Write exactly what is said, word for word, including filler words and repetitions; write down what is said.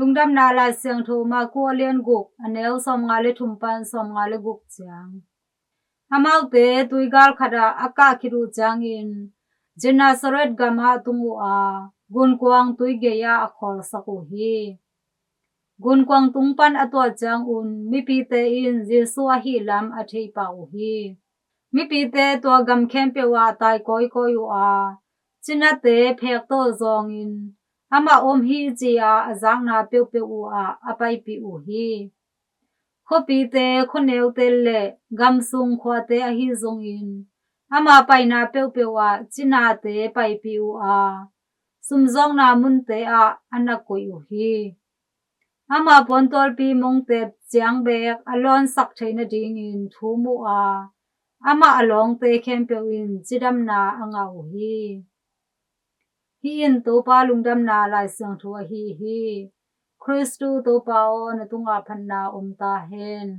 Lungdamna Lai Siangtho Marku a lian guk, a neu sawmnga le thum pan sawmnga le guk ciang. Amaute tuigal khatah a kah khit uh ciangin Gennesaret gamah a tung uh a, gunkuang tui gei-ah a khawlsak uh hi. Gunkuang tung pan a tuah ciangun mipite in Jesu ahih lam a theipah uh hi. Mipite tua gam khempeuh ah tai kawikawi uh a, cinate phek tawh zawngin amah om hi ci-a a zakna peuhpeuh uh ah a paipih uh hi. Khuapite, khuaneute le gamsung khuate ahi zongin ama paina peuhpeuh ah cinate paipih uh a, sumzawkna munte ah a na koih uh hi. Ama puantualpi mongtep ciang beek a lawnsak theih nadingin thum uh a, amah a lawngte khempeuh in cidamna a ngah uh hi. Hih in Topa Lungdamna Lai Siangtho ahi hi. Khristu Topa aw, na tungah phatna om ta hen.